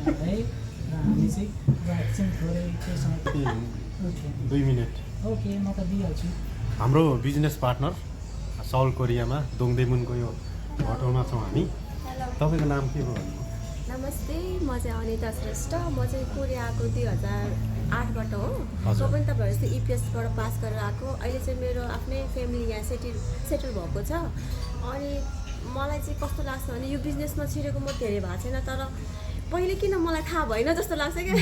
है र हामी चाहिँ एकछिन थोरै केसँग 2 मिनट ओके म त दिइहाल्छु। हाम्रो बिजनेस पार्टनर साउल कोरियामा दोङदेमुनको यो होटलमा छौँ हामी। तपाईँको नाम के हो? नमस्ते, म चाहिँ अनिता श्रेष्ठ। म चाहिँ कोरिया आएको 2008बाट हो। हजुर। म पनि तपाईँहरू जस्तै इपिएसबाट पास गरेर आएको। अहिले चाहिँ मेरो आफ्नै फ्यामिली यहाँ सेटल भएको छ। अनि मलाई चाहिँ कस्तो लाग्छ भने यो बिजनेसमा छिरेको म धेरै भएको छैन, तर पहिले किन मलाई थाहा भएन जस्तो लाग्छ क्या।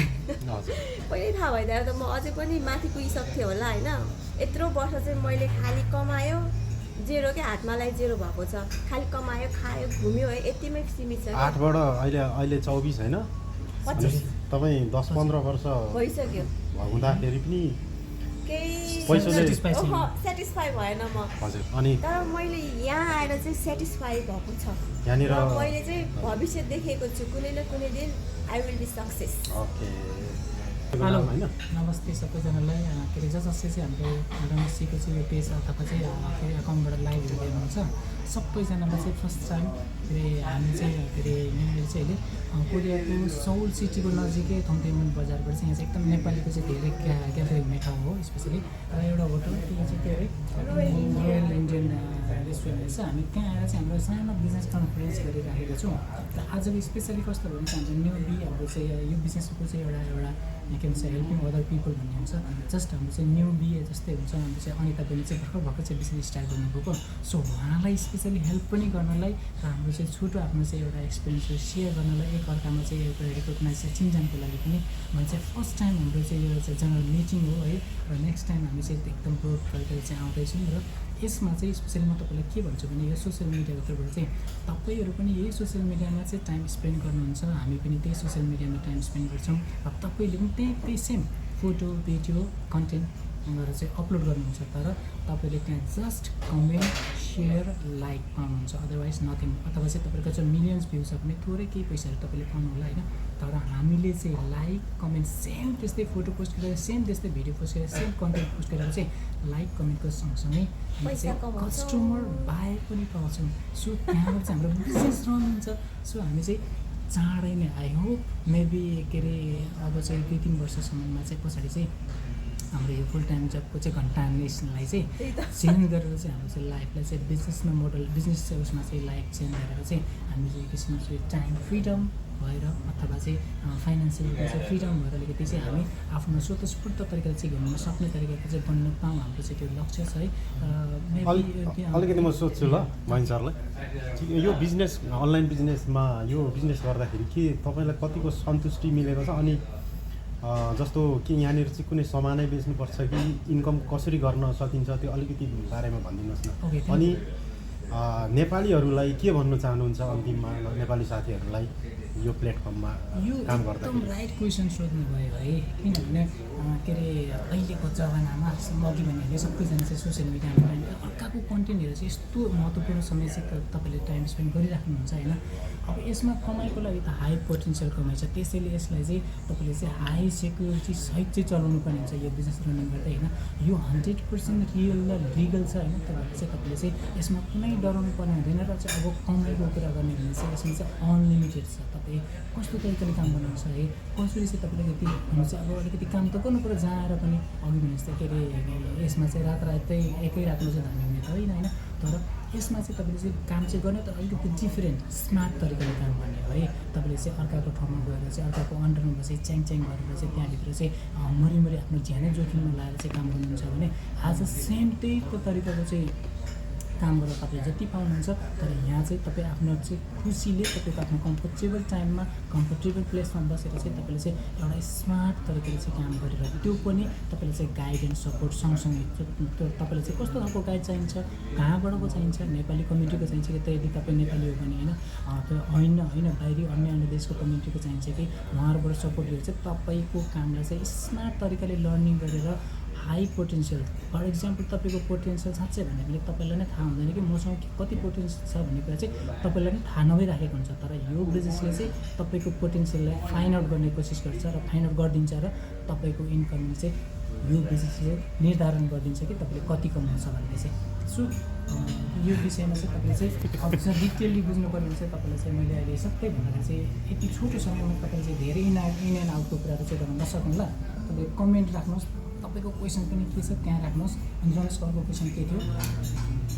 पहिले थाहा भइदिएर त म अझै पनि माथि पुगिसक्थेँ होला होइन। यत्रो वर्ष चाहिँ मैले खालि कमायो, जेरो क्या, हातमा लागि जेरो भएको छ। खालि कमायो, खायो, घुम्यो है, यतिमै सीमित छ। 8बाट अहिले 24 होइन? 25 तपाईँ 10-15 वर्ष भइसक्यो। हुँदाखेरि पनि केही पैसाले सेटिस्फाई भएन म। हजुर। अनि तर मैले यहाँ आएर चाहिँ सेटिस्फाई भएको छ। यहाँनिर र मैले चाहिँ भविष्य देखेको छु, कुनै न कुनै दिन I will be success. Okay. Hello होइन? नमस्ते सबैजनालाई। के अरे जसले चाहिँ हाम्रो रमेशजीको चाहिँ यो पेज अथवा चाहिँ के अरे अकाउन्टबाट लाइभहरू हेर्नुहुन्छ सबैजनालाई चाहिँ फर्स्ट टाइम के अरे हामी चाहिँ के अरे यहाँनिर चाहिँ अहिले कोरियाको सौल सिटीको नजिकै थोङदेमुन बजारबाट चाहिँ यहाँ चाहिँ एकदम नेपालीको चाहिँ धेरै क्याफे हुने ठाउँ हो स्पेसली। र एउटा होटल त्यो चाहिँ के अरे रोयल इन्डियन रेस्टुरेन्ट छ। हामी त्यहाँ आएर चाहिँ हाम्रो सानो बिजनेस कन्फरेन्स गरिराखेका छौँ। र आजको स्पेसली कस्तो भने चाहिँ हाम्रो न्यु बी हाम्रो चाहिँ यो बिजनेसको चाहिँ एउटा के भन्छ हेल्पिङ अदर पिपल भन्ने हुन्छ। जस्ट हाम्रो चाहिँ न्यु बिए जस्तै हुन्छ। हाम्रो चाहिँ अनिता बहिनी चाहिँ भर्खर चाहिँ बिजनेस स्टार्ट गर्नुभएको। सो उहाँलाई स्पेसली हेल्प पनि गर्नलाई र हाम्रो चाहिँ छोटो आफ्नो चाहिँ एउटा एक्सपिरियन्सहरू सेयर गर्नलाई एकअर्कामा चाहिँ एउटा रिकगनाइज चाहिँ चिन्जानको लागि पनि भने चाहिँ फर्स्ट टाइम हाम्रो चाहिँ यो चाहिँ जनरल मिटिङ हो है। र नेक्स्ट टाइम हामी चाहिँ एकदम ब्रोड गरेर चाहिँ आउँदैछौँ। र यसमा चाहिँ स्पेसली म तपाईँलाई के भन्छु भने यो सोसियल मिडियाको तर्फबाट चाहिँ तपाईँहरू पनि यही सोसियल मिडियामा चाहिँ टाइम स्पेन्ड गर्नुहुन्छ, हामी पनि त्यही सोसियल मिडियामा टाइम स्पेन्ड गर्छौँ। र तपाईँले पनि त्यही सेम फोटो भिडियो कन्टेन्ट गरेर चाहिँ अपलोड गर्नुहुन्छ। तर तपाईँले त्यहाँ जस्ट कमेन्ट सेयर लाइक पाउनुहुन्छ, अदरवाइज नथिङ। अथवा चाहिँ तपाईँको चाहिँ मिलियन्स भ्यू छ भने थोरै केही पैसाहरू तपाईँले पाउनु होला होइन। तर हामीले चाहिँ लाइक कमेन्ट सेम त्यस्तै फोटो पोस्ट गरेर सेम त्यस्तै भिडियो पोस्ट गरेर सेम कन्टेन्ट पोस्ट गरेर चाहिँ लाइक कमेन्टको सँगसँगै हामी चाहिँ कस्टमर बाई पनि पाउँछौँ। सो त्यहाँबाट चाहिँ हाम्रो बिजनेस रन हुन्छ। सो हामी चाहिँ चाँडै नै आई होप मेबी के अरे अब चाहिँ 2-3 वर्षसम्ममा चाहिँ पछाडि चाहिँ हाम्रो यो फुल टाइम जबको चाहिँ घन्टानेसनलाई चाहिँ चेन्ज गरेर चाहिँ हाम्रो चाहिँ लाइफलाई चाहिँ बिजनेसमा मोडल बिजनेस चाहिँ उसमा चाहिँ लाइफ चेन्ज गरेर चाहिँ हामी चाहिँ किसिमको चाहिँ टाइम फ्रिडम भएर अथवा चाहिँ फाइनेन्सियल चाहिँ फ्रिडम भएर अलिकति चाहिँ हामी आफ्नो स्वतस्फूर्त तरिकाले चाहिँ घुम्न सक्ने तरिकाको चाहिँ बन्न पाऊँ, हाम्रो चाहिँ त्यो लक्ष्य छ है। अलिकति म सोध्छु ल बहिनी सरलाई, यो बिजनेस अनलाइन बिजनेसमा यो बिजनेस गर्दाखेरि के तपाईँलाई कतिको सन्तुष्टि मिलेको छ? अनि जस्तो कि यहाँनिर चाहिँ कुनै सामानै बेच्नुपर्छ कि इन्कम कसरी गर्न सकिन्छ त्यो अलिकति बारेमा भनिदिनुहोस् न। अनि नेपालीहरूलाई के भन्न चाहनुहुन्छ अन्तिममा नेपाली साथीहरूलाई यो प्लेटफर्ममा काम गर्दा? एकदम राइट क्वेसन सोध्नुभयो है। किनभने के अरे अहिलेको जमानामा अघि भने सबैजना चाहिँ सोसियल मिडियामा अर्काको कन्टेन्ट हेरेर चाहिँ यस्तो महत्त्वपूर्ण समय चाहिँ तपाईँले टाइम स्पेन्ड गरिराख्नुहुन्छ होइन। अब यसमा कमाइको लागि त हाई पोटेन्सियल कमाइ छ, त्यसैले यसलाई चाहिँ तपाईँले चाहिँ हाई सेक्युरिटी सहित चाहिँ चलाउनु पर्ने हुन्छ यो बिजनेस रनिङ गर्दै होइन। यो 100% रियल र लिगल छ होइन। तपाईँले चाहिँ तपाईँले चाहिँ यसमा कुनै डराउनु पर्ने हुँदैन। र चाहिँ अब कमाइको कुरा गर्ने भने चाहिँ यसमा चाहिँ अनलिमिटेड छ। तपाईँ कस्तो तरिकाले काम गर्नुहुन्छ है, कसरी चाहिँ तपाईँले यति हुनु चाहिँ अब अलिकति काम त गर्नु पऱ्यो जहाँ आएर पनि। अघि भने जस्तै के अरे यसमा चाहिँ रातै एकै रातमा चाहिँ धामी हुने त होइन होइन। तर यसमा चाहिँ तपाईँले चाहिँ काम चाहिँ गर्ने त अलिकति डिफ्रेन्ट स्मार्ट तरिकाले काम गर्ने हो है। तपाईँले चाहिँ अर्काको ठाउँमा गएर चाहिँ अर्काको अन्डरमा बसेर च्याङ गरेर चाहिँ त्यहाँभित्र चाहिँ मरिमरि आफ्नो ज्यानै जोखिममा लाएर चाहिँ काम गर्नुहुन्छ भने आज सेम त्यहीको तरिकाको चाहिँ काम गरेर तपाईँ जति पाउनुहुन्छ। तर यहाँ चाहिँ तपाईँ आफ्नो चाहिँ खुसीले तपाईँको आफ्नो कम्फर्टेबल टाइममा कम्फर्टेबल प्लेसमा बसेर चाहिँ तपाईँले चाहिँ एउटा स्मार्ट तरिकाले चाहिँ काम गरेर त्यो पनि तपाईँले चाहिँ गाइडेन्स सपोर्ट सँगसँगै तपाईँलाई चाहिँ कस्तो खालको गाइड चाहिन्छ, कहाँबाटको चाहिन्छ, नेपाली कम्युनिटीको चाहिन्छ कि त्यही तपाईँ नेपाली हो भने होइन, त्यो होइन बाहिरी अन्य देशको कम्युनिटीको चाहिन्छ कि उहाँहरूबाट सपोर्ट गरेर चाहिँ तपाईँको कामलाई चाहिँ स्मार्ट तरिकाले लर्निङ गरेर हाई पोटेन्सियल फर इक्जाम्पल तपाईँको पोटेन्सियल साँच्चै भन्यो भने तपाईँलाई नै थाहा हुँदैन कि मसँग कति पोटेन्सियल छ भन्ने कुरा चाहिँ तपाईँलाई नै थाहा नभइराखेको हुन्छ। तर यो बिजनेसले चाहिँ तपाईँको पोटेन्सियललाई फाइन्ड आउट गर्ने कोसिस गर्छ र फाइन्ड आउट गरिदिन्छ र तपाईँको इन्कमले चाहिँ यो बिजनेसले निर्धारण गरिदिन्छ कि तपाईँले कति कमाउँछ भन्ने चाहिँ। सो यो विषयमा चाहिँ तपाईँले चाहिँ डिटेलली बुझ्नु पर्ने चाहिँ तपाईँलाई चाहिँ मैले अहिले सबै भन्दाखेरि चाहिँ यति छोटो समयमा तपाईँले चाहिँ धेरै इन एन्ड आउटको कुराहरू चाहिँ गर्न नसक्नुला। तपाईँ कमेन्ट राख्नुहोस्, तपाईँको क्वेसन पनि के छ त्यहाँ राख्नुहोस्। अनि रमेशको अर्को क्वेसन के थियो?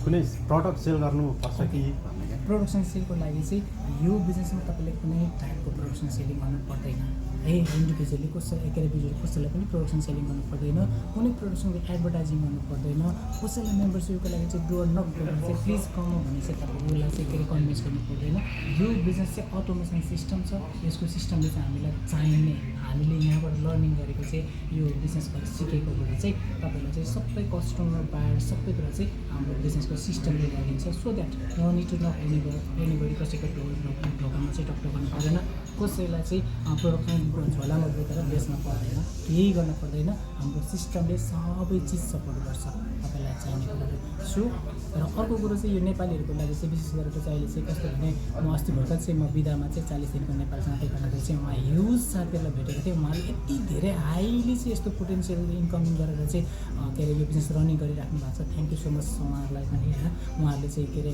कुनै प्रडक्ट सेल गर्नुपर्छ कि भन्ने प्रोडक्सन सेलको लागि चाहिँ यो बिजनेसमा तपाईँले कुनै टाइपको प्रोडक्सन सेलिङ गर्नु पर्दैन है। इन्डिभिजुअली कसैलाई कसैलाई पनि प्रोडक्सन सेलिङ गर्नु पर्दैन, कुनै प्रोडक्सनको एडभर्टाइजिङ गर्नु पर्दैन। कसैलाई मेम्बरसिपको लागि चाहिँ डोर नक गरेर चाहिँ प्लिज कम भने चाहिँ तपाईँले उसलाई चाहिँ के अरे कन्भिन्स गर्नु पर्दैन। यो बिजनेस चाहिँ अटोमेसन सिस्टम छ, यसको सिस्टमले चाहिँ हामीलाई चाहिने हामीले यहाँबाट लर्निङ गरेको चाहिँ यो बिजनेसबाट सिकेकोबाट चाहिँ तपाईँलाई चाहिँ सबै कस्टमर बायर सबै कुरा चाहिँ हाम्रो बिजनेसको सिस्टमले गरिन्छ। So that no need to knock anybody कसैको ढोकामा चाहिँ टक्क गर्नु पर्दैन, कसैलाई चाहिँ प्रोडक्सन झोलामा बोकेर बेच्न पर्दैन, केही गर्न पर्दैन। हाम्रो सिस्टमले सबै चिज सपोर्ट गर्छ तपाईँलाई चाहिने कुराहरू। सो र अर्को कुरो चाहिँ यो नेपालीहरूको लागि चाहिँ विशेष गरेर चाहिँ अहिले चाहिँ कस्तो भने म अस्ति भर्खर चाहिँ म बिदामा चाहिँ 40 दिनको नेपाल साथी गर्दाखेरि चाहिँ उहाँ ह्युज साथीहरूलाई भेटेको थिएँ। उहाँले यति धेरै हाइली चाहिँ यस्तो पोटेन्सियल इन्कमिङ गरेर चाहिँ के अरे यो बिजनेस रनिङ गरिराख्नु भएको छ। थ्याङ्क यू सो मच उहाँहरूलाई पनि होइन। उहाँहरूले चाहिँ के अरे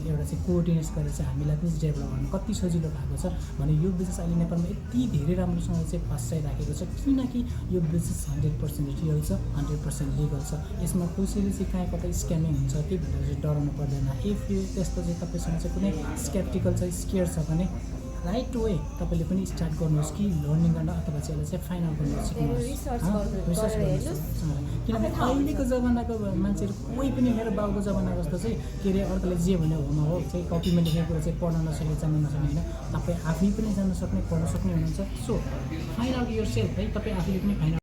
एउटा चाहिँ कोअर्डिनेट गरेर चाहिँ हामीलाई पनि डेभलप गर्नु कति सजिलो भएको छ भने यो बिजनेस अहिले नेपालमा यति धेरै राम्रोसँग चाहिँ फस्टाइराखेको छ किनकि यो बिजनेस 100% रियल छ, 100% लिगल छ। यसमा कसैले चाहिँ कहीँ कतै स्क्यामिङ हुन्छ कि भनेर चाहिँ डराउनु पर्दैन। इफ यो त्यस्तो चाहिँ तपाईँसँग चाहिँ कुनै स्केप्टिकल छ, स्केयर छ भने राइट वे तपाईँले पनि स्टार्ट गर्नुहोस् कि लर्निङ गर्न अथवा चाहिँ यसलाई चाहिँ फाइनल गर्नु सिक्नुहोस्, रिसर्च गर्नुहोस्। किनभने अहिलेको जमानाको मान्छेहरू कोही पनि मेरो बाबुको जमानाको जस्तो चाहिँ के अरे अर्कोले जे भन्यो होमा हो चाहिँ कपीमा लेखेको कुरा चाहिँ पढ्न नसक्ने, जान्न नसक्ने होइन। तपाईँ आफै पनि जान्न सक्ने, पढ्न सक्ने हुनुहुन्छ। सो फाइनल योर सेल्फ है, तपाईँ आफैले पनि फाइनल